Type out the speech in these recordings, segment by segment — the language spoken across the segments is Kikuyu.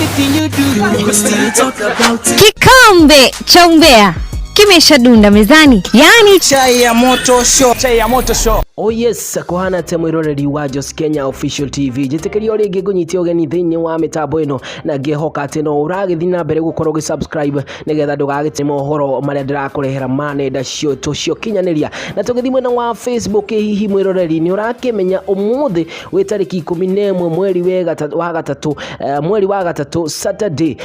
Anything you do, we still talk about it. Kikombe cha umbea kimeshadunda mezani, yaani Chai ya moto show. Chai ya moto show. Oh yes, kuhana te mwiroreri wa Jos Kenya Official TV, njĩtĩkĩria o rĩngĩ ngũnyite ũgeni thĩinĩ wa mĩtambo ĩno na ngĩhoka atĩ no ũragĩthiĩ na mbere gũkorwo ũgĩ subscribe nĩgetha ndũgagĩte mohoro marĩa ndĩrakũrehera ma nenda ciotũ cia ũkinyanĩria. Na tũgĩthiĩ mwena wa Facebook, hihi mwĩroreri nĩ ũrakĩmenya ũmũthĩ wĩ tarĩki 11 mweri wa gatatũ, mweri wa gatatũ, Saturday,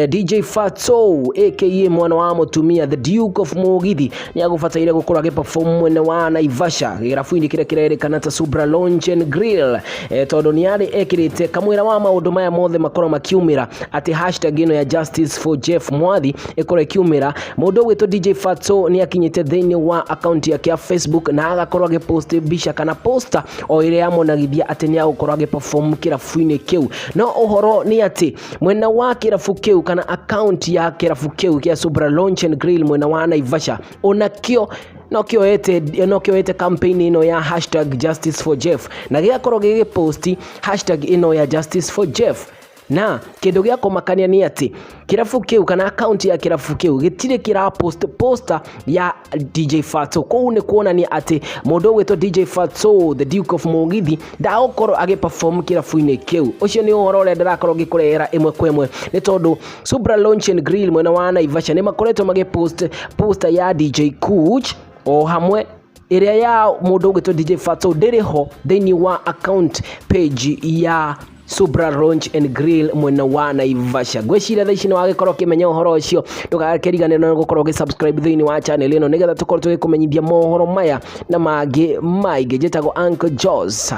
DJ Fatxo aka mwana wa mũtumia, the Duke of Mugithi, nĩ agũbataire gũkorwo agĩperform mwena wa Naivasha gĩrabu-inĩ kĩrĩa kĩrerĩkana ta Supra Lounge and Grill, tondũ nĩ arĩ ekĩrĩte kamwĩra wa maũndũ maya mothe makorwo makiumĩra atĩ hashtag ĩno ya Justice for Jeff Mwathi ĩkorwo ĩkiumĩra. Mũndũ ũgwĩtwo DJ Fatxo nĩ akinyĩte thĩinĩ wa account yake ya Facebook na agakorwo agĩpost mbica kana poster o ĩrĩa yamonagithia atĩ nĩ agũkorwo agĩperform kĩrabu-inĩ kĩu. No ũhoro nĩ atĩ mwena wa kĩrabu kĩu kana account ya kĩrabu kĩu kĩa Supra Lounge and Grill mwena wa Naivasha onakĩo no kĩoete campaign ĩno ya #JusticeForJeff na gĩgakorwo gĩgĩposti hashtag ĩno ya Justice for Jeff. Na kĩndũ gĩa kũmakania nĩ atĩ kĩrabu kĩu kana account ya kĩrabu kĩu gĩtirĩ kĩrapost poster ya DJ Fatxo. Kũu nĩ kuonania atĩ mũndũ ũgwĩtwo DJ Fatxo, the Duke of Mugithi, ndagũkorwo agĩperform kĩrabu-inĩ kĩu. Ũcio nĩ ũhoro ũrĩa ndĩrakorwo ngĩkũrehera ĩmwe kwa ĩmwe, nĩ tondũ Supra Lounge and Grill mwena wa Naivasha nĩ makoretwo magĩpost poster ya DJ Kuch o hamwe ĩrĩa ya mũndũ ũgwĩtwo DJ Fatxo ndĩrĩ ho thĩinĩ wa account page ya Supra Lounge and Grill mwena wa Naivasha. Ngwĩciria thaa ici nĩ wagĩkorwo ũkĩmenya ũhoro ũcio. Ndũgakĩriganĩrwo nĩ gũkorwo ũgĩ-subscribe thĩinĩ wa channel ĩno nĩgetha tũkorwo tũgĩkũmenyithia mohoro maya na mangĩ maingĩ. Njĩtagwo Uncle Jos.